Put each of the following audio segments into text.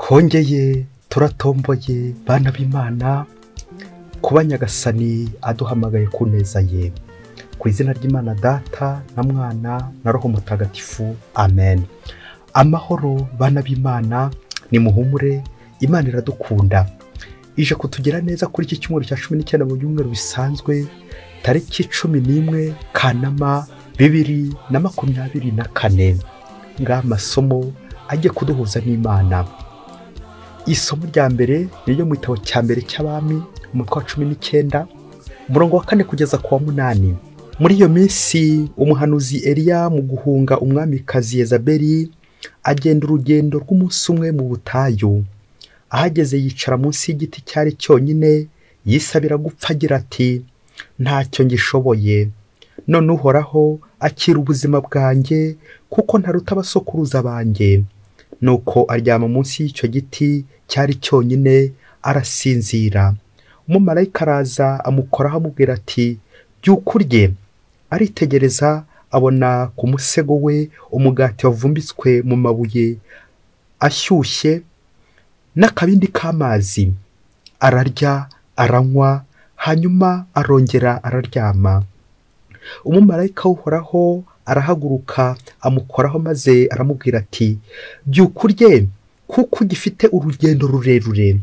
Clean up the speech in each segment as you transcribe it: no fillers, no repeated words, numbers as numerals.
Twongeye turatomboye bana b'Imana kuba Nyagasani aduhamagaye ku neza ye. Ku izina ry'Imana Data na Mwana na Roho Mutagatifu, amen. Amahoro bana b'Imana, nimuhumure, Imana iradukunda. Ije kutugira neza kuri iki cyumweru cya 19 mu byumweru bisanzwe, tariki 11 Kanama 2024. Ng'amasomo ajye kuduhuza n'Imana. Isomo rya mbere niryo mu gitabo cya mbere cy'Abami, umutwe wa 19, umurongo wa 4 kugeza ku wa 8. Muri iyo minsi umuhanuzi Eliya mu guhunga umwamikazi Yezabeli agenda urugendo rw'umunsi umwe mu butayu. Ahageze yicara munsi y'igiti cyari cyonyine, yisabira gupfa agira ati: ntacyo ngishoboye, none Uhoraho akira ubuzima bwanjye kuko ntaruta abasokuruza banjye. Nuko aryama munsi y'icyo giti cyari cyonyine arasinzira. Umumarayika araza amukoraho amubwira ati: byuka urye. Aritegereza abona ku musego we umugati wavumbitswe mu mabuye ashyushye n'akabindi k'amazi. Ararya, aranywa, hanyuma arongera araryama. Umumarayika w'Uhoraho arahaguruka amukoraho maze aramubwira ati: byuka urye kuko ugifite urugendo rurerure.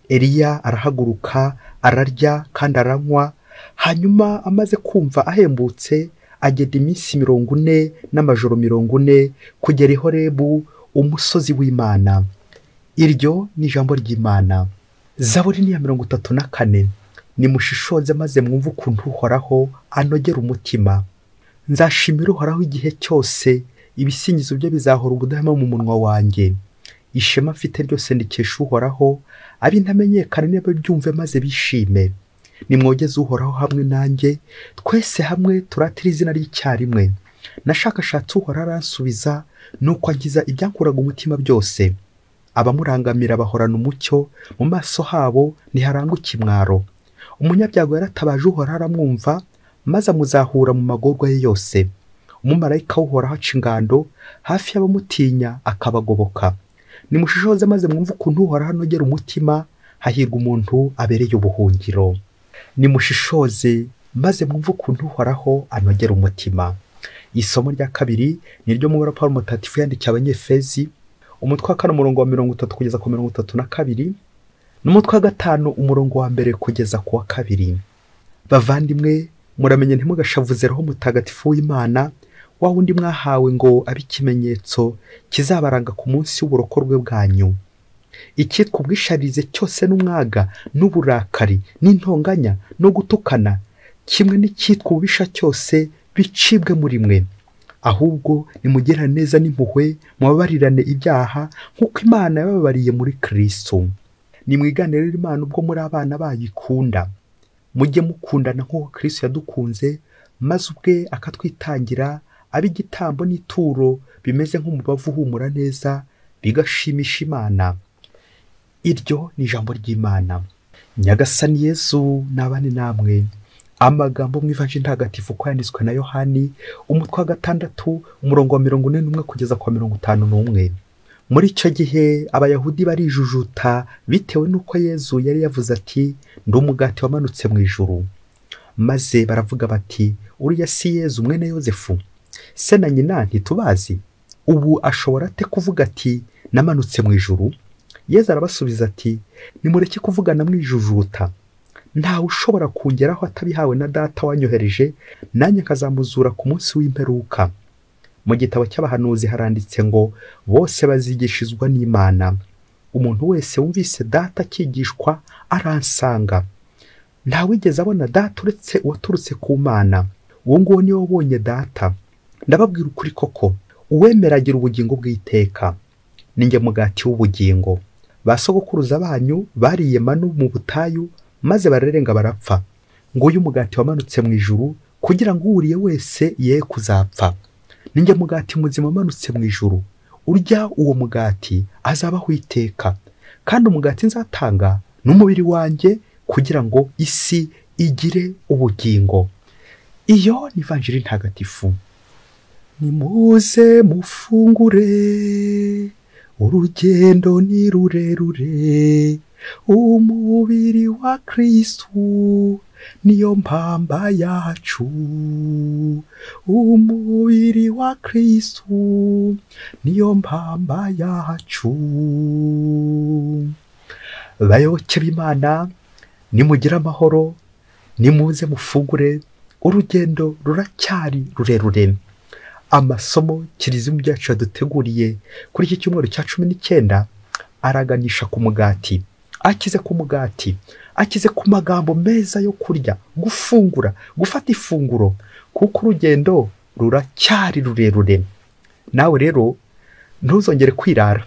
Eliya arahaguruka, ararya kandi aranywa, hanyuma amaze kumva ahembutse agenda iminsi 40 n'amajoro 40 kugera i Horebu, umusozi w'Imana. Iryo ni ijambo ry'Imana. Zaburi ni ya 34. Nimushishoze maze mwumve ukuntu Uhoraho anogera umutima. Nzashimira Uhoraho igihe cyose, ibisingizo bye bizahora ubudahema mu munwa wanjye. Ishema mfite ryose ndikesha Uhoraho, ab'intamenyekana nibabyumve maze bishime. Nimwogeze Uhoraho hamwe nanjye, twese hamwe turatire izina ry'icyarimwe. Nashakashatse Uhoraho aransubiza, nuko ankiza ibyankuraga umutima byose. Abamurangamira bahorana umucyo, mu maso habo ntiharangwa ikimwaro. Umunyabyago yaratabaje Uhoraho aramwumva, maze amuzahura mu magorwa ye yose. Umumarayika w'Uhoraho aca ingando hafi y'abamutinya akabagoboka. Nimushishoze maze mwumve ukuntu Uhoraho anogera umutima, hahirwa umuntu abereye ubuhungiro. Nimushishoze maze mwumve ukuntu Uhoraho anogera umutima. Isomo rya kabiri ni ryo mu Paulo Mutagatifu yandikiye Abanyefezi, umutwe wa 4 umurongo wa 30 kugeza ku 32, n'umutwe wa 5 umurongo wa 1 kugeza ku wa 2. Bavandimwe, muramenye ntimugashavuze Roho Mutagatifu w'Imana, wa wundi mwahawe ngo abe ikimenyetso kizabaranga ku munsi w'uburokorwe bwanyu. Icyitwa ubwisharize cyose n'umwaga n'uburakari n'intonganya no gutukana, kimwe n'icyitwa ububisha cyose bicibwe muri mwe. Ahubwo nimugirane neza n'impuhwe, mubabarirane ibyaha nk'uko Imana yababariye muri Kristo. Nimwigane rero Imana ubwo muri abana bayikunda. Mujye mukundana nk'uko Kristo yadukunze, maze ubwe akatwitangira abe igitambo n'ituro bimeze nk'umubavu uhumura neza, bigashimisha Imana. Iryo ni ijambo ry'Imana. Nyagasani Yezu nabane namwe. Amagambo mu Ivanjiri Ntagatifu uko yanditswe na Yohani, umutwe wa 6 umurongo wa 41 kugeza ku wa 51. Muri icyo gihe Abayahudi barijujuta bitewe n'uko Yezu yari yavuze ati: ndi umugati wamanutse mu ijuru. Maze baravuga bati: uriya si Yezu mwene Yozefu? Se na nyina ntitubazi? Ubu ashobora ate kuvuga ati: namanutse mu ijuru? Yezu arabasubiza ati: nimureke kuvugana mwijujuta. Ntawe ushobora kungeraho atabihawe na Data wanyohereje, nanjye nkazamuzura ku munsi w'imperuka. Mu gitabo cy'abahanuzi haranditse ngo: bose bazigishizwa n'Imana. Umuntu wese wumvise Data akigishwa aransanga. Ntawigeze abona Data uretse uwaturutse ku Mana. Uwo nguwo niwe wabonye Data. Ndababwira ukuri koko, uwemera agira ubugingo bw'iteka. Ninjye mugati w'ubugingo. Ba sogokuruza banyu bariye manu mu butayu, maze bararenga barapfa. Nguyu umugati wamanutse mu ijuru, kugira ngo uwuriye wese ye kuzapfa. Ninjye mugati muzima wamanutse mu ijuru. Urya uwo mugati azabaho iteka. Kandi umugati nzatanga ni umubiri wanjye, kugira ngo isi igire ubugingo. Iyo ni Ivanjiri Ntagatifu. Nimuze mufungure, Urugendo ni rurerure, umubiri wa Kristu niyo mpamba yacu. Umubiri wa Kristu niyo mpamba yacu. Bayoboke b'Imana, nimugire amahoro, nimuze mufungure, urugendo ruracyari rurerure. Amasomo Kiliziya yacu yaduteguriye kuri iki cyumweru cya 19 araganisha ku mugati, akize ku mugati, akize ku magambo meza yo kurya, gufungura, gufata ifunguro, kuko urugendo ruracyari rurerure. Nawe rero ntuzongere kwirara,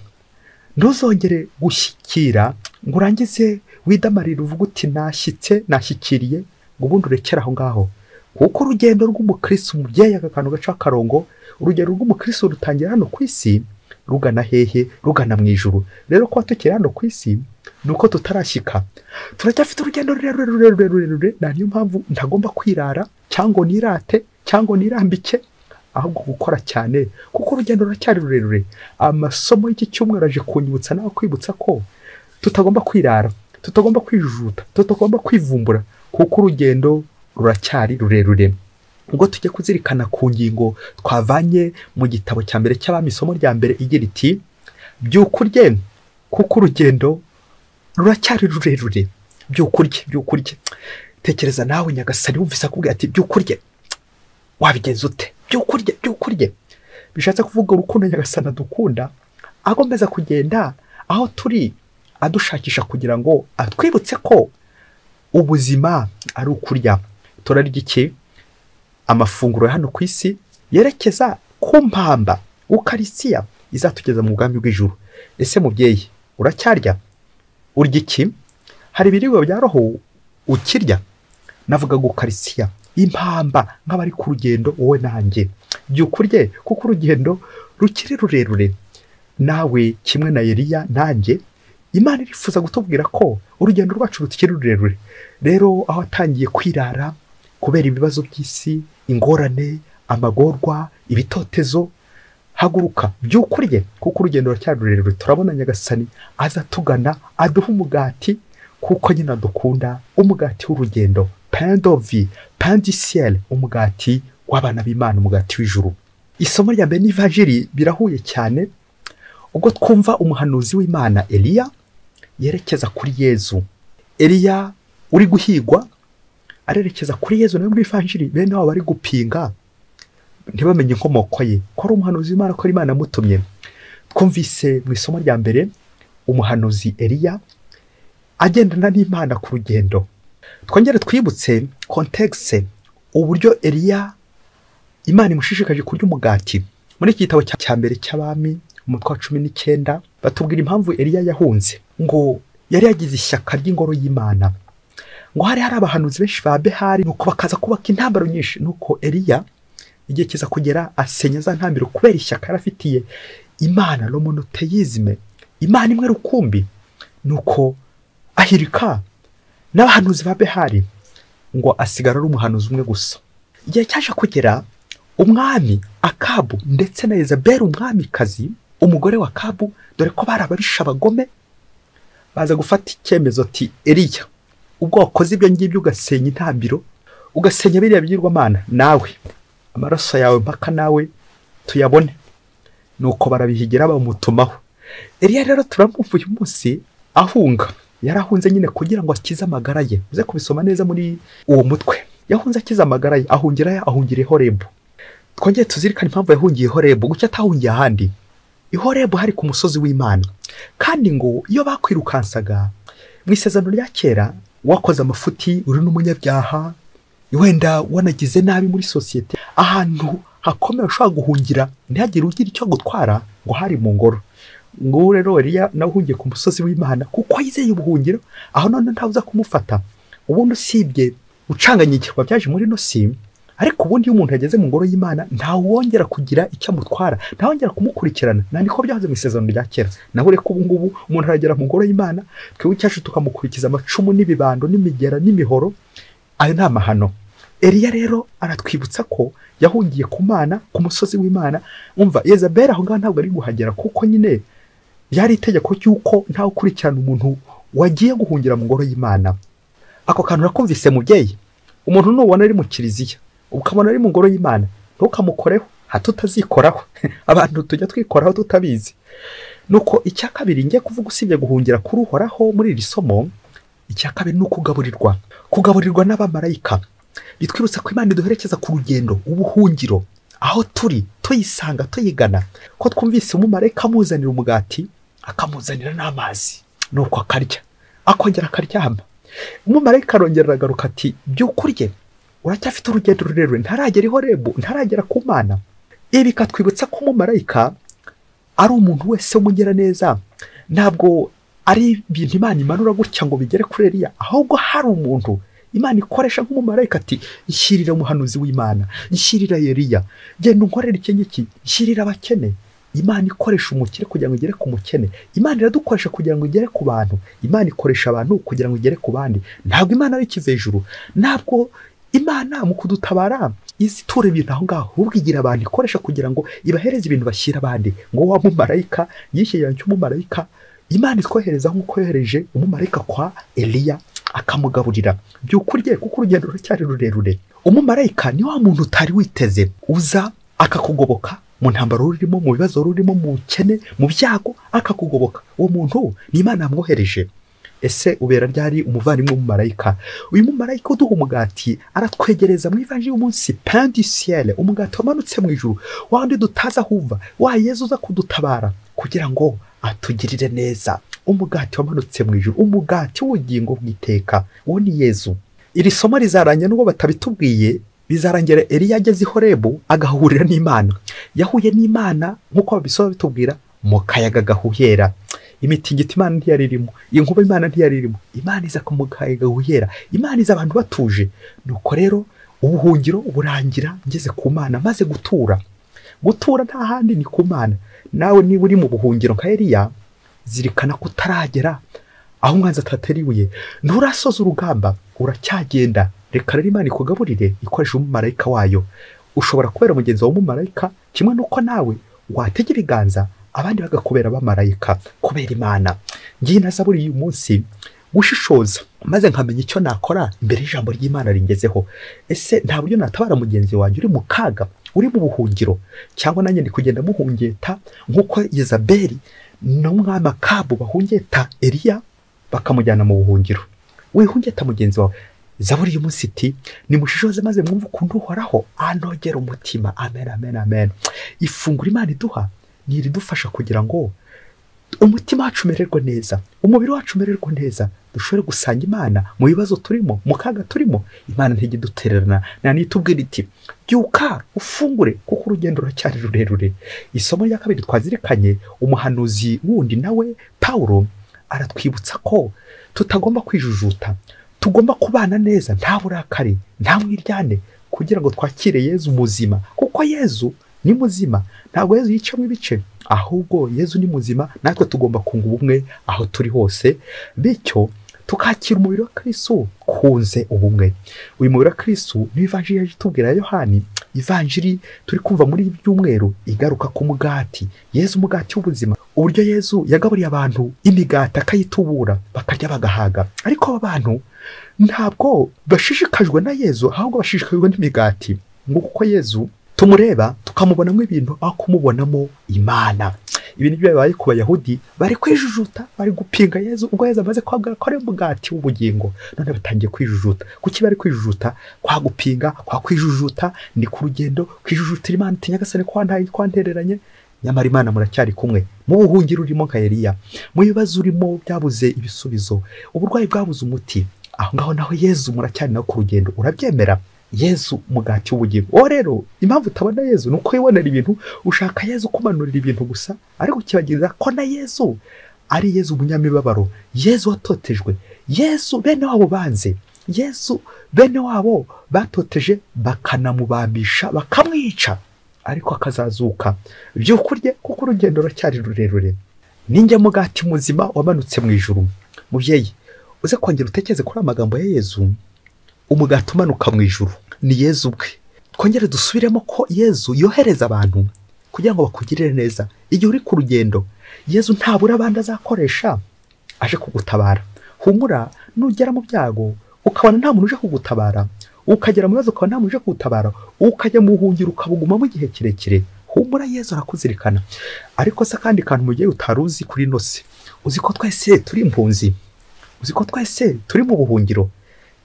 ntuzongere gushyikira ngo urangize widamarira uvuga uti nashyitse, nashyikiriye, ngo ubundi urekere aho ngaho. Kuko urugendo rw'umukristo, umubyeyi aka kantu gaca akarongo, urugendo rw'umukristo rutangira hano ku isi rugana hehe? Rugana mu ijuru. Rero kuba tukiri hano ku isi nuko tutarashyika, turacyafite urugendo rurerure rurerure. Na niyo mpamvu ntagomba kwirara cyangwa nirate cyangwa nirambike, ahubwo gukora cyane, kuko urugendo ruracyari rurerure. Amasomo y'iki cyumweru aje kunyibutsa nawe kwibutsa ko tutagomba kwirara, tutagomba kwijujuta, tutagomba kwivumbura, kuko urugendo ruracyari rurerure. Ubwo tujye kuzirikana ku ngingo twavanye mu gitabo cya mbere cy'Abami, isomo rya mbere igira iti byukurye kuko urugendo ruracyari rurerure. Byukurye, byukurye. Tekereza nawe Nyagasani wumvise akubwira ati byukurye, wabigenza ute? Byukurye, byukurye. Bishatse kuvuga urukundo Nyagasani adukunda, agomeza kugenda aho turi adushakisha kugira ngo atwibutse ko ubuzima ari ukurya. Turarya iki? Amafunguro hano ku isi yerekeza ku mpamba Ukarisiya izatugeza mu bwami bw'ijuru. Ese mubyeyi uracyarya? Urya iki? Hari ibiribwa bya roho ukirya? Navuga Ukarisiya, impamba nk'abari ku rugendo wowe nanjye. Byukurye kuko urugendo rukiri rurerure. Nawe kimwe na Eliya nanjye, Imana irifuza gutubwira ko urugendo rwacu rukiri rurerure. Rero aho atangiye kwirara kubera ibibazo by'isi, ingorane, amagorwa, ibitotezo, haguruka byukurye kuko urugendo ruracyari rurerure. Turabona Nyagasani aza tugana aduha umugati, kuko nyine adukunda, umugati w'urugendo, pain de vie, pain du ciel, umugati w'abana b'Imana, umugati w'ijuru. Isomo rya mbere n'Ivanjiri birahuye cyane, ubwo twumva umuhanuzi w'Imana Eliya yerekeza kuri Yezu. Eliya uri guhigwa arerekeza kuri Yezu, nawe muri Ivanjiri bene wabo bari gupinga ntibamenye inkomoko ye, ko ari umuhanuzi w'Imana, ko ari Imana yamutumye. Twumvise mu isomo rya mbere umuhanuzi Eliya agendana n'Imana ku rugendo. Twongere twibutse contexte, uburyo Eliya Imana imushishikaje kurya umugati. Muri iki gitabo cya mbere cy'Abami umutwe wa 19 batubwira impamvu Eliya yahunze. Ngo yari yagize ishyaka ry'ingoro y'Imana, ngo hari abahanuzi benshi ba Behari, nuko bakaza kubaka intambaro nyinshi. Nuko Eliya igihe kiza kugera asenya za ntambiro kubera ishyaka yarafitiye Imana, monoteyizme, Imana imwe rukumbi. Nuko ahirika n'abahanuzi ba Behari, ngo asigara ari umuhanuzi umwe gusa. Igihe cyaje kugera umwami Akabu ndetse na Yezebeli umwamikazi, umugore wa Akabu, dore ko bari ababisha abagome, baza gufata icyemezo ati Eliya, ubwo wakoze ibyo ngibyo ugasenya intambiro, ugasenya biriya bigirwamana, nawe amaraso yawe mpaka nawe tuyabone. Nuko barabihigira bamutumaho. Eliya rero turamwumva uyu munsi ahunga. Yarahunze nyine kugira ngo akize amagara ye. Uze kubisoma neza muri uwo mutwe. Yahunze akize amagara ye, ahungira i Horebu. Twongeye tuzirikane impamvu yahungiye i Horebu, gucya atahungiye ahandi. I Horebu hari ku musozi w'Imana. Kandi ngo iyo bakwirukansaga mu isezerano rya kera, wakoze amafuti, uri n'umunyabyaha, wenda wanagize nabi muri sosiyete, ahantu hakomeye ushobora guhungira ntihagire ugira icyo gutwara, ngo hari mu ngoro. Ngo rero Eliya nawe uhungiye ku musozi w'Imana kuko yizeye ubuhungiro, aho none ntawuza kumufata. Ubundi usibye ucanganyikirwa byaje muri no si, ariko ubundi iyo umuntu yageze mu ngoro y'Imana ntawongera kugira icyo amutwara, ntawongera kumukurikirana. Nandiko byahoze mu isezerano rya kera. Naho reka ubu ngubu umuntu aragera mu ngoro y'Imana, twebwe cyacu tukamukurikiza amacumu n'ibibando n'imigera n'imihoro, ayo nta mahano. Eliya rero aratwibutsa ko yahungiye ku Mana, ku musozi w'Imana. Umva Yezebeli aho ngaho ntabwo ari guhagera, kuko nyine Byari itegeko cy'uko ntawe ukurikirana umuntu wagiye guhungira mu ngoro y'Imana. Ako kantu nakumvise mubyeyi, umuntu nubona ari mu kiliziya ukabona ari mu ngoro y'Imana ntukamukoreho, hato utazikoraho. Abantu tujya twikoraho tutabizi. Nuko icya kabiri ngiye kuvuga usibye guhungira kuri Uhoraho muri iri somo, icya kabiri ni ukugaburirwa, kugaburirwa n'abamarayika. Bitwibutsa ko Imana iduherekeza ku rugendo, ubuhungiro, aho turi tuyisanga tuyigana, ko twumvise umumarayika amuzanira umugati akamuzanira n'amazi, nuko akarya akongera akaryama. Umumarayika arongera aragaruka ati byukurye uracyafite urugendo rurerure, ntaragera i Horebu, ntaragera ku Mana. Ibi bikatwibutsa ko umumarayika ari umuntu wese w'umugiraneza, ntabwo ari ibintu Imana imanura gutya ngo bigere kuri Eliya, ahubwo hari umuntu Imana ikoresha nk'umumarayika ati nshyirira umuhanuzi w'Imana, nshyirira Eliya, genda unkorere iki ngiki, nshyirira abakene. Imana ikoresha umukire kugira ngo igere ku mukene. Imana iradukoresha kugira ngo igere ku bantu. Imana ikoresha abantu kugira ngo igere ku bandi. Ntabwo Imana ari ikivejuru, ntabwo Imana mu kudutabara izitura ibintu aho ngaho, ahubwo igira abantu ikoresha kugira ngo ibahereze ibintu bashyira abandi. Ngo wa mumarayika yishyira cy'umumarayika, Imana itwohereza nk'uko yohereje umumarayika kwa Eliya akamugaburira byukurye, kuko urugendo ruracyari rurerure. Umumarayika ni wa muntu utari witeze, uza akakugoboka mu ntambaro rurimo, mu bibazo rurimo, mu bukene, mu byago, akakugoboka. Uwo muntu ni Imana yamwohereje. Ese ubera ryari umuvandimwe w'umumarayika? Uyu mumarayika uduha umugati aratwegereza mu ivanjiri y'umunsi, pain du ciel, umugati wamanutse mu ijuru, wa wundi dutaza aho uva, wa Yezu uza kudutabara kugira ngo atugirire neza. Umugati wamanutse mu ijuru, umugati w'ubugingo bw'iteka, uwo ni Yezu. Iri somo rizarangira nubwo batabitubwiye, bizarangira Eliya ageze i Horebu agahurira n'Imana. Yahuye n'Imana nk'uko babisoma bitubwira mu kayaga gahuhera. Imitingito Imana ntiyari irimo, inkuba Imana ntiyari irimo, Imana iza ku mukayaga gahuhera, Imana iza abantu batuje. Nuko rero ubuhungiro burangira ngeze ku Mana, maze gutura. Gutura nta handi ni ku Mana. Nawe niba uri mu buhungiro nka Eliya, zirikana ko utaragera aho umwanzi atatera ibuye, nturasoza urugamba, uracyagenda. Reka rero Imana ikugaburire ikoresha umumarayika wayo. Ushobora kubera mugenzi wawe umumarayika, kimwe nuko nawe watega ibiganza abandi bagakubera abamarayika kubera Imana. Ngiye na zaburi uyu munsi gushishoza maze nkamenya icyo nakora mbere y'ijambo ry'Imana ringezeho. Ese nta buryo natabara mugenzi wanjye uri mu kaga, uri mu buhungiro, cyangwa nanjye ndi kugenda muhungeta nk'uko Yezabeli n'umwami Akabu bahungeta Eliya bakamujyana mu buhungiro? Wihungeta mugenzi wawe. Zaburi y'umunsi iti nimushishoze maze mwumve ukuntu Uhoraho anogera umutima. Amen, amen, amen. Ifunguro Imana iduha ni iridufasha kugira ngo umutima wacu umererwe neza, umubiri wacu umererwe neza, dushobore gusanga Imana mu bibazo turimo, mu kaga turimo. Imana ntijya idutererana, nta n'itubwira iti byuka ufungure kuko urugendo ruracyari rurerure. Isomo rya kabiri twazirikanye, umuhanuzi wundi nawe Pawulo aratwibutsa ko tutagomba kwijujuta, tugomba kubana neza, nta burakari, nta mwiryane, kugira ngo twakire Yezu muzima, kuko Yezu ni muzima. Ntabwo Yezu yicamo ibice, ahubwo Yezu ni muzima, natwe tugomba kunga ubumwe aho turi hose, bityo tukakira umubiri wa Kristo kunze ubumwe. Uyu mubiri wa Kristo ni ivanjiri yaje itubwira ya Yohani, ivanjiri turi kumva muri ibyumweru igaruka ku mugati, Yezu umugati w'ubuzima, uburyo Yezu yagaburiye abantu imigati akayitubura bakarya bagahaga. Ariko aba bantu ntabwo bashishikajwe na Yezu, ahubwo bashishikajwe n'imigati. Ngo kuko Yezu tumureba tukamubonamo ibintu aho kumubonamo Imana. Ibintu byabaye ku Bayahudi, bari kwijujuta, bari gupinga Yezu ubwo Yezu amaze kubabwira ko ari umugati w'ubugingo. None batangiye kwijujuta. Kuki bari kwijujuta? Kwa gupinga, kwa kwijujuta, ni ku rugendo kwijujutira Imana iti Nyagasani ko wantaye, ko wantereranye. Nyamara Imana muracyari kumwe. Mu buhungiro urimo nka Eliya, mu bibazo urimo byabuze ibisubizo, uburwayi bwabuze umuti, aho ngaho naho Yezu muracyari nawe ku rugendo. Urabyemera? Yezu mugati w'ubugingo. O rero impamvu utabona Yezu nuko wibonera ibintu, ushaka Yezu kumanurira ibintu gusa, ariko ukibagirira ko na Yezu ari Yezu umunyamibabaro, Yezu watotejwe, Yezu bene wabo banze, Yezu bene wabo batoteje bakanamubambisha bakamwica, ariko akazazuka. Byukurye kuko urugendo ruracyari rurerure. Ninjye mugati muzima wamanutse mu ijuru. Mubyeyi, uze kongera utekereze kuri amagambo ya Yezu, umugati umanuka mu ijuru ni Yezu ubwe. Twongere dusubiremo ko Yezu yohereza abantu kugira ngo bakugirire neza. Igihe uri ku rugendo, Yezu ntabura abandi azakoresha aje kugutabara. Humura, nugera mu byago ukabona nta muntu uje kugutabara, ukagera mu bibazo ukabona nta muntu uje kugutabara, ukajya mu buhungiro ukabugumamo igihe kirekire, humura, Yezu arakuzirikana. Ariko se akandi kantu mugiye utaruzi kuri ino si, uzi ko twese turi impunzi, uzi ko twese turi mu buhungiro,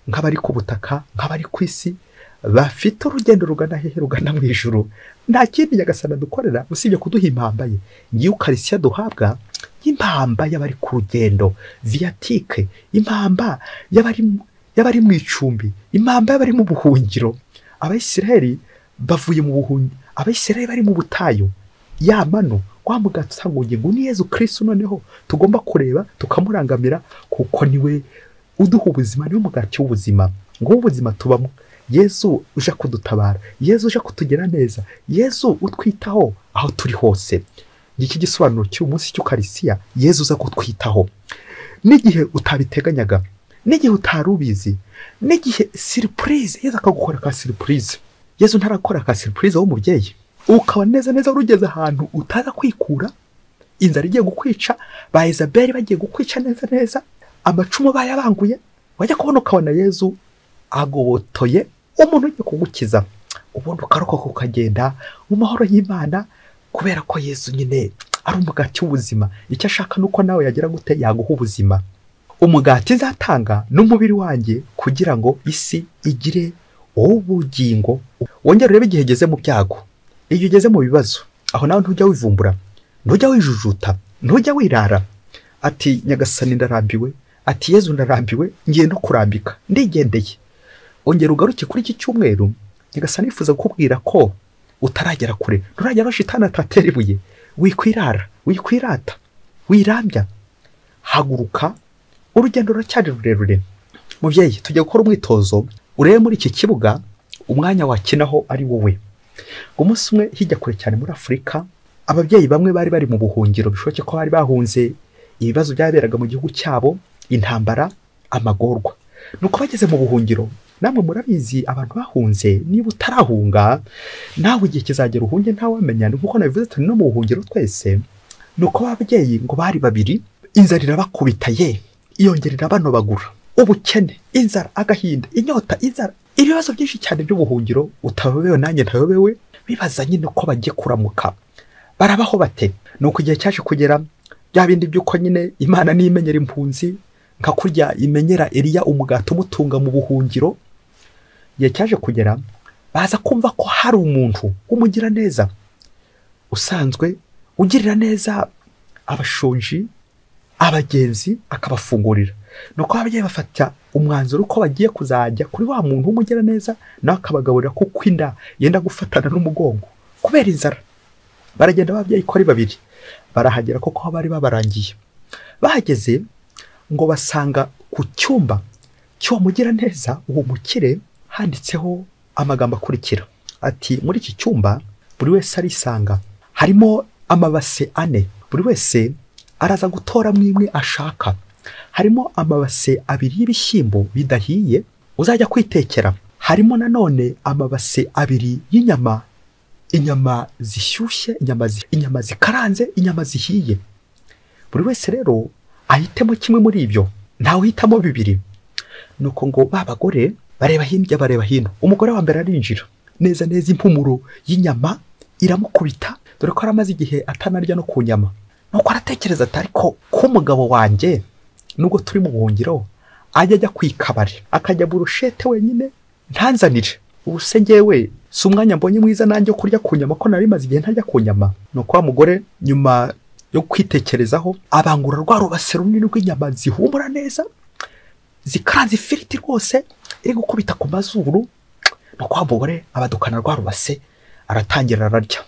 nk'abari ku butaka, nk'abari ku isi, bafite urugendo rugana hehe? Rugana mu ijuru. Nta kindi Nyagasani adukorera usibye kuduha impamba ye. Ngiyo Ukarisiya duhabwa, impamba y'abari ku rugendo, viatike, impamba y'abari mu icumbi, impamba y'abari mu buhungiro. Abayisiraheli bavuye mu buhungiro, Abayisiraheli bari mu butayu, ya manu wa mugati utanga ubugingo ni Yezu Kristo. Noneho tugomba kureba tukamurangamira, kuko niwe uduha ubuzima, niwe mugati w'ubuzima. Ngo ubuzima tubamo, Yezu uje kudutabara, Yezu uje kutugira neza, Yezu utwitaho aho turi hose. Ngiki gisobanuro cy'umunsi cy'Ukarisiya, Yezu uza kutwitaho n'igihe utabiteganyaga, n'igihe utari ubizi, n'igihe surprise. Yezu akagukora ka surprise. Yezu ntarakora ka surprise w'umubyeyi, ukaba neza neza urugeze ahantu utaza kwikura, inzara igiye gukwica, ba Isabelle bagiye gukwica neza neza, amacumu bayabanguye, wajya kubona ukabona Yezu agobotoye umuntu ugiye kugukiza, ubundi ukarokoka ukagenda mu mahoro y'Imana, kubera ko Yezu nyine ari umugati w'ubuzima. Icyo ashaka nuko nawe yagira gute? Yaguha ubuzima. Umugati nzatanga n'umubiri wanjye kugira ngo isi igire ubugingo. Wongere urebe igihe ugeze mu byago, iyo ugeze mu bibazo, aho nawe ntujya wivumbura, ntujya wijujuta, ntujya wirara, ati Nyagasani ndarambiwe, ati Yezu ndarambiwe, ngiye no kurambika, ndigendeye. Ongera ugaruke kuri iki cyumweru, Nyagasani yifuza kukubwira ko utaragera kure, nturagera aho shitani atatera ibuye. Wikwirara, wikwirata, wirambya, haguruka, urugendo ruracyari rurerure. Mubyeyi, tujya gukora umwitozo, urebe muri iki kibuga umwanya wakinaho ari wowe. Umunsi umwe hirya kure cyane muri Afurika, ababyeyi bamwe bari bari mu buhungiro, bishoboke ko bari bahunze ibibazo byaberaga mu gihugu cyabo, intambara, amagorwa. Nuko bageze mu buhungiro, namwe murabizi abantu bahunze, niba utarahunga nawe igihe kizagera uhunge ntawamenya, nkuko nabivuze turi no mu buhungiro twese. Nuko ababyeyi ngo bari babiri, inzara irabakubita ye, iyongera irabanobagura, ubukene, inzara, agahinda, inyota, inzara, ibibazo byinshi cyane by'ubuhungiro, utayobewe nanjye ntayobewe, bibaza nyine ko bagiye kuramuka, barabaho bate. Nuko igihe cyaje kugera, bya bindi by'uko nyine Imana nimenyera impunzi, nka kurya imenyera Eliya umugati umutunga mu buhungiro. Igihe cyaje kugera, baza kumva ko hari umuntu w'umugira neza, usanzwe ugirira neza abashonji, abagenzi, akabafungurira. Nuko ababyeyi bafata umwanzuro ko bagiye kuzajya kuri wa muntu w'umugira neza, nawe akabagaburira, kuko inda yenda gufatana n'umugongo kubera inzara. Baragenda ababyeyi ko ari babiri, barahagera koko bari babarangiye. Bahageze ngo basanga ku cyumba cy'uwo mugira neza, uwo mukire, handitseho amagambo akurikira ati: muri iki cyumba buri wese arisanga, harimo amabase 4, buri wese araza gutoramo imwe ashaka. Harimo amabase 2 y'ibishyimbo bidahiye uzajya kwitekera, harimo nanone amabase 2 y'inyama, inyama zishyushye, inyama zikaranze, inyama zihiye. Buri wese rero ahitemo kimwe muri ibyo, ntawe uhitamo bibiri. Nuko ngo babagore bareba hirya bareba hino, umugore wa mbere arinjira neza neza, impumuro y'inyama iramukubita, dore ko aramaze igihe atanarya no ku nyama. Nuko aratekereza ati: ariko ko umugabo wanjye nubwo turi mu buhungiro ajya ajya kwikabare, akajya burushete wenyine ntanzanire, ubu se ngewe si umwanya mbonye mwiza nanjye kurya ku nyama, ko nari maze igihe ntarya ku nyama. Nuko wa mugore nyuma yo kwitekerezaho abangura rwa rubase runini rw'inyama zihumura neza, zikaranze ifiriti rwose iri gukubita ku mazuru. Nuko wa mugore abadukana rwa rubase, aratangira ararya,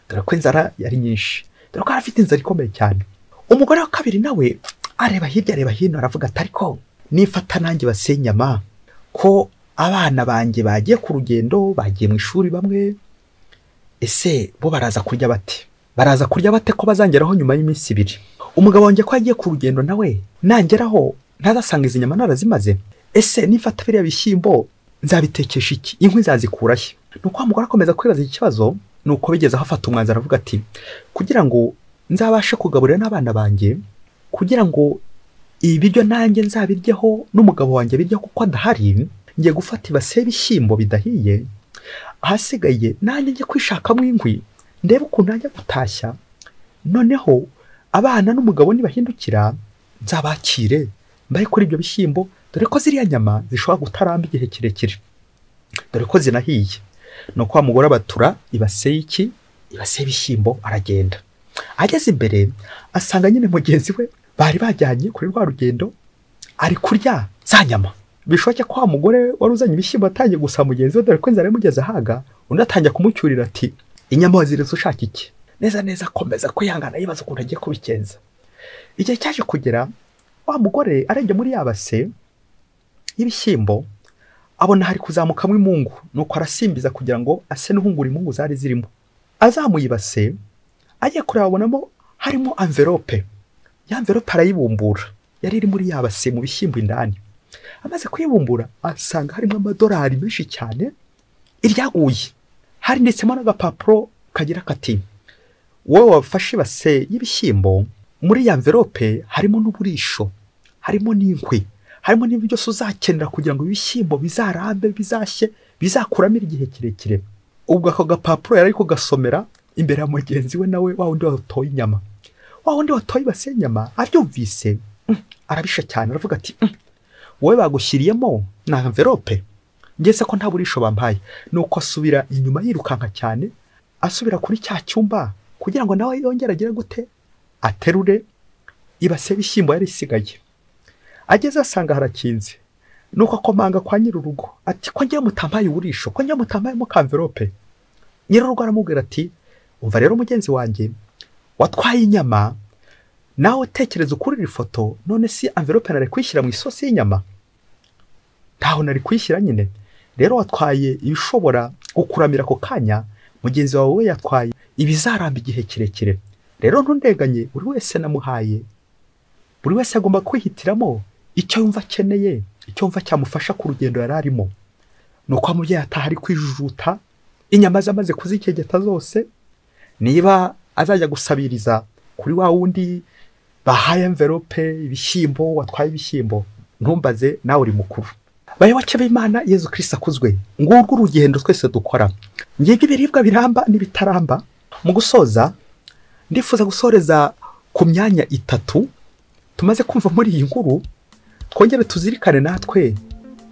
dore ko inzara yari nyinshi, dore ko afite inzara ikomeye cyane. Umugore wa kabiri nawe areba hirya areba hino, aravuga ati: ariko nifata nanjye base inyama, ko abana banjye bagiye ku rugendo, bagiye mu ishuri bamwe, ese bo baraza kurya bate? Baraza kurya bate ko bazangeraho nyuma y'iminsi 2? Umugabo wanjye ko yagiye ku rugendo nawe nangeraho ntazasanga izi nyama narazimaze? Ese nifata biriya bishyimbo nzabitekesha iki? Inkwi nzazikura he? Nuko wa mugore akomeza kwibaza iki kibazo. Nuko bigeze aho afata umwanzuro, aravuga ati: kugira ngo nzabashe kugaburira n'abana banjye, kugira ngo ibiryo nanjye nzabiryeho n'umugabo wanjye birya kuko adahari, ngiye gufata ibase y'ibishyimbo bidahiye, ahasigaye nanjye njye kwishakamo inkwi ndebe ukuntu najya gutashya, noneho abana n'umugabo nibahindukira nzabakire mbahe kuri ibyo bishyimbo, dore ko ziriya nyama zishobora gutaramba igihe kirekire, dore ko zinahiye. Nuko wa mugore abatura ibase y'iki, ibase y'ibishyimbo, aragenda. Ageze imbere asanga nyine mugenzi we bari bajyanye kuri rwa rugendo ari kurya za nyama. Bishoboke ko wa mugore wari uzanye ibishyimbo atangiye gusa mugenzi we, dore ko inzara imugeze ahaga, undi atangiye kumucyurira ati inyama waziretse ushaka iki? Neza neza akomeza kwihangana yibaza ukuntu agiye kubigenza. Igihe cyaje kugera wa mugore arebye muri ya base y'ibishyimbo abona hari kuzamukamo imungu, nuko arasimbiza kugira ngo ase n'uhungura imungu zari zirimo. Azamuye ibase agiye kureba abonamo harimo envelope. Ya envelope arayibumbura, yari iri muri ya base mu bishyimbo indani. Amaze kuyibumbura asanga harimo amadolari menshi cyane iryaguye, hari ndetsemo n'agapapuro kagira kati wowe wafashe ibase y'ibishyimbo, muri ya envelope harimo n'uburisho, harimo n'inkwi, harimo n'ibyo byose uzakenera kugira ngo ibishyimbo bizarambe, bizashye, bizakuramira igihe kirekire. Ubwo ako gapapuro yari kugasomera imbere ya mugenzi we, nawe wa wundi watoye inyama. Wa wundi watoye ibase y'inyama abyumvise arabisha cyane, aravuga ati wowe bagushyiriyemo na envelope, ngeze ko nta burisho bampaye. Nuko asubira inyuma yirukanka cyane, asubira kuri cya cyumba kugira ngo nawe yongere agire gute, aterure ibase y'ibishyimbo yari isigaye. Ageze asanga harakinze, nuko akomanga kwa nyir'urugo ati ko ngiye mutampaye uburisho, ko ngiye mutampaye mu envelope. Nyir'urugo aramubwira ati umva rero mugenzi wanjye watwaye inyama, nawe tekereza ukuri iri foto, none si envelope nari kwishyira mu isosi y'inyama? Ntaho nari kwishyira nyine. Rero watwaye ibishobora gukuramira ako kanya, mugenzi wawe we yatwaye ibizaramba igihe kirekire. Rero ntundeganye, buri wese namuhaye, buri wese agomba kwihitiramo icyo yumva akeneye, icyo yumva cyamufasha ku rugendo yari arimo. Nuko umubyeyi ataha ari kwijujuta, inyama ze amaze kuzikegeta zose, niba azajya gusabiriza kuri wa wundi bahaye envelope ibishyimbo, watwaye ibishyimbo, ntumbaze nawe uri mukuru. Bayoboke b'Imana, Yezu Kristo akuzwe. Ngurwo urugendo twese dukora, ngibyo ibiribwa biramba n'ibitaramba. Mu gusoza ndifuza gusoreza ku myanya itatu tumaze kumva muri iyi nkuru, twongere tuzirikane natwe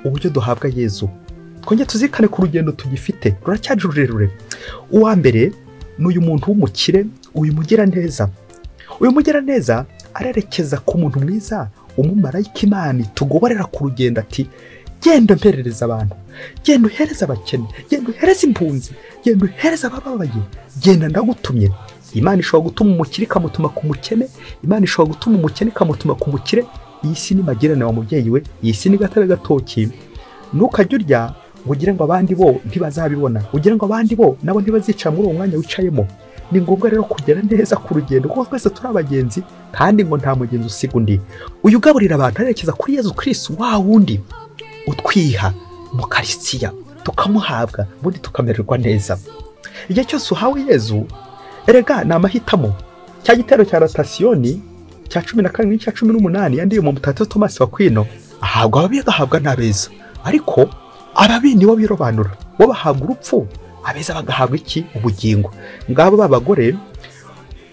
uburyo duhabwa Yezu, twongere tuzirikane ku rugendo tugifite ruracyari rurerure. Uwa mbere ni uyu muntu w'umukire, uyu mugiraneza. Uyu mugiraneza arerekeza ku muntu mwiza, umumarayika Imana tugoborera ku rugendo ati genda mperereza abantu, genda uhereza abakene, genda uhereza impunzi, genda uhereza abababaye, genda ndagutumye. Imana ishobora gutuma umukire ikamutuma ku mukene, Imana ishobora gutuma umukene ikamutuma ku mukire. Iyi si ni magirane wa mubyeyi we, iyi si ni gatebe gatoki. Ntukajye urya ngo ugire ngo abandi bo ntibazabibona, ugire ngo abandi bo nabo ntibazicara muri uwo mwanya wicayemo. Ni ngombwa rero kugera neza ku rugendo, kuko twese turi abagenzi, kandi ngo nta mugenzi usiga undi. Uyu ugaburira abantu arerekeza kuri Yezu Kristo, wa wundi utwiha mu Karitsiya, tukamuhabwa ubundi tukamererwa neza. Igihe cyose uhawe Yezu, erega ni amahitamo. Cya gitero cya rotasiyoni cya 12 n'icya 18 yandiye mu Mutagatifu Tomasi wa Kwino, ahabwa ababi agahabwa n'abeza, ariko ababi nibo birobanura, bo bahabwa urupfu, abeza bagahabwa iki? Ubugingo. Ngabo b'abagore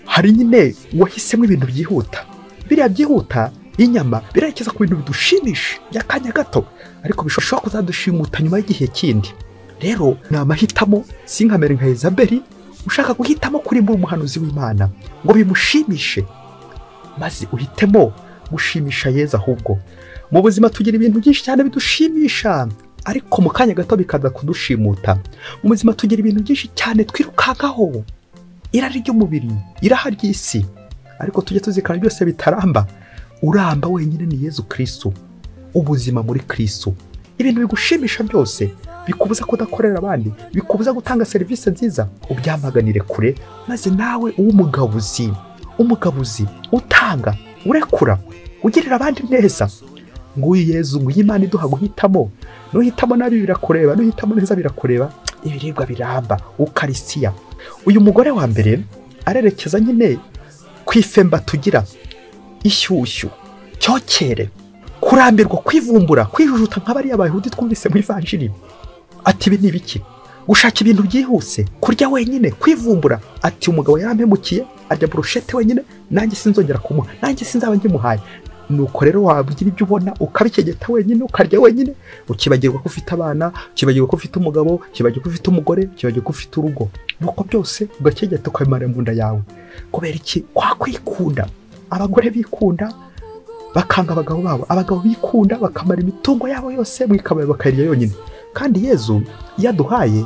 hari nyine wahisemo ibintu byihuta, biriya byihuta inyama birerekeza ku bintu bidushimisha by'akanya gato, ariko bishobora kuzadushimuta nyuma y'igihe kindi. Rero ni amahitamo, sinkamere nka Yezabeli ushaka guhitamo kurimbura umuhanuzi w'Imana ngo bimushimishe, maze uhitemo gushimisha Yezu. Ahubwo mu buzima tugira ibintu byinshi cyane bidushimisha, ariko mu kanya gato bikaza kudushimuta. Mu buzima tugira ibintu byinshi cyane twirukankaho, irari ry'umubiri, iraha ry'isi, ariko tujye tuzikana byose bitaramba. Uramba wenyine ni Yezu Kristo, ubuzima muri Kristo. Ibintu bigushimisha byose bikubuza kudakorera abandi, bikubuza gutanga serivisi nziza, ubyamaganire kure, maze nawe uw'umugabuzi, umugabuzi utanga, urekura, ugirira abandi neza. Nguyu Yezu, nguyu Imana iduha guhitamo. Nuhitamo nabi birakureba, nuhitamo neza birakureba. Ibiribwa biramba, Ukarisiya. Uyu mugore wa mbere arerekeza nyine Kwifemba tugira, ishyushyu, cyokere, kurambirwa, kwivumbura, kwijujuta nk'abariya Abayahudi twumvise mu ivanjiri. Ati ibi ni ibiki? Gushaka ibintu byihuse, kurya wenyine, kwivumbura. Ati umugabo yarampemukiye, arya burushete wenyine, nanjye sinzongera kumuha, nanjye sinzaba ngimuhaye. Nuko rero wagira ibyo ubona ukabikegeta wenyine, ukarya wenyine, ukibagirwa ko ufite abana, ukibagirwa ko ufite umugabo, ukibagirwa ko ufite umugore, ukibagirwa ko ufite urugo. Nuko byose ugakegeta ukabimara mu nda yawe. Kubera iki? Kwa kwikunda. Abagore bikunda bakanga abagabo babo, abagabo bikunda bakamara imitungo yabo yose mu ikabaye bakayirya yonyine. Kandi Yezu iyo aduhaye,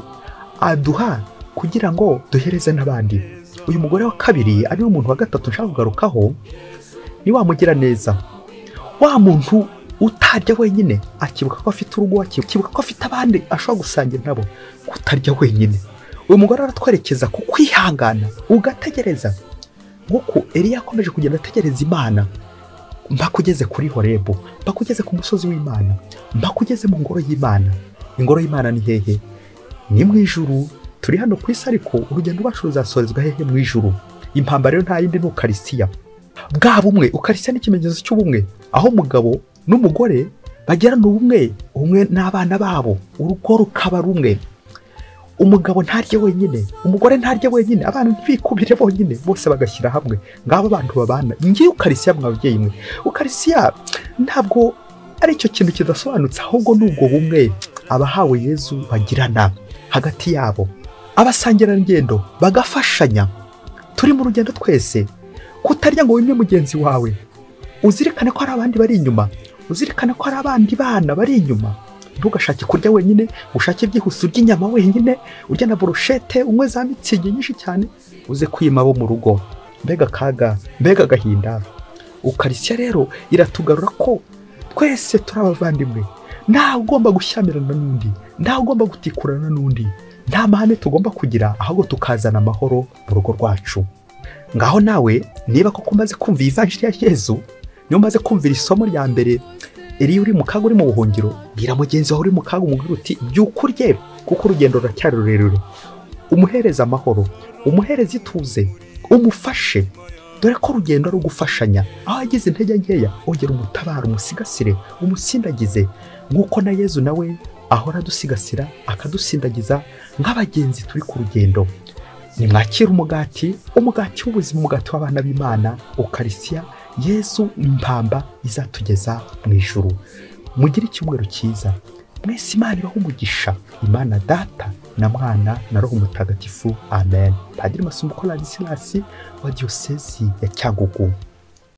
aduha kugira ngo duhereze n'abandi. Uyu mugore wa kabiri ari umuntu wa gatatu nshaka kugarukaho, ni wa mugira neza, wa muntu utarya wenyine, akibuka ko afite urugo, akibuka ko afite abandi ashobora gusangira nabo, kutarya wenyine. Uyu mugore aratwerekeza ku kwihangana, ugategereza. Nk'uko Eliya yakomeje kugenda ategereza Imana mpaka ugeze kuri Horebu, mpaka ugeze ku musozi w'Imana, mpaka ugeze mu ngoro y'Imana. Ingoro y'Imana ni hehe? Ni mu ijuru. Turi hano ku isi, ariko urugendo rwacu ruzasorezwa hehe? Mu ijuru. Impamba rero nta yindi ni Ukarisiya. Bwa bumwe, Ukarisiya ni ikimenyetso cy'ubumwe, aho umugabo n'umugore bagirana ubumwe, umwe n'abana babo, urugo rukaba rumwe. Umugabo ntarye wenyine, umugore ntarye wenyine, abana ntibikubire bonyine, bose bagashyira hamwe. Ngabo abantu babana. Ngiye Ukarisiya mwa babyeyi mwe. Ukarisiya ntabwo ari icyo kintu kidasobanutse, ahubwo n'ubwo bumwe abahawe Yezu bagirana hagati yabo. Abasangirangendo bagafashanya. Turi mu rugendo twese. Kutarya ngo wimye mugenzi wawe, uzirikane ko hari abandi bari inyuma, uzirikane ko hari abandi bana bari inyuma. Ntugashake kurya wenyine, ushake ibyihuse, urya inyama wenyine, urya na burushete, unywe za mitsingi nyinshi cyane, uze kwima abo mu rugo. Mbega akaga, mbega agahinda. Ukarisiya rero iratugarura ko twese turi abavandimwe. Nta ugomba gushyamirana n'undi, nta ugomba gutikurana n'undi, nta mahane tugomba kugira, ahubwo tukazana amahoro mu rugo rwacu. Ngaho nawe niba koko umaze kumva ivanjiri ya Yezu, niba umaze kumvira isomo rya mbere, Eliya uri mu kaga, uri mu buhungiro, bwira mugenzi wawe uri mu kaga, umubwire uti byuka urye, kuko urugendo ruracyari rurerure. Umuhereze amahoro, umuhereze ituze, umufashe. Dore ko urugendo ari ugufashanya. Aho yagize intege nkeya, ongera umutabara, umusigasire, umusindagize, nk'uko na Yezu nawe ahora adusigasira akadusindagiza nk'abagenzi turi ku rugendo. Nimwakire umugati, umugati w'ubuzima, umugati w'abana b'Imana, Ukarisiya, Yezu impamba izatugeza mu ijuru. Mugire icyumweru cyiza. Mwese Imana ibahe umugisha. Imana Data na Mwana na Roho Mutagatifu. Amen. Padiri Masumbuko Ladislas wa Diyosezi ya Cyangugu.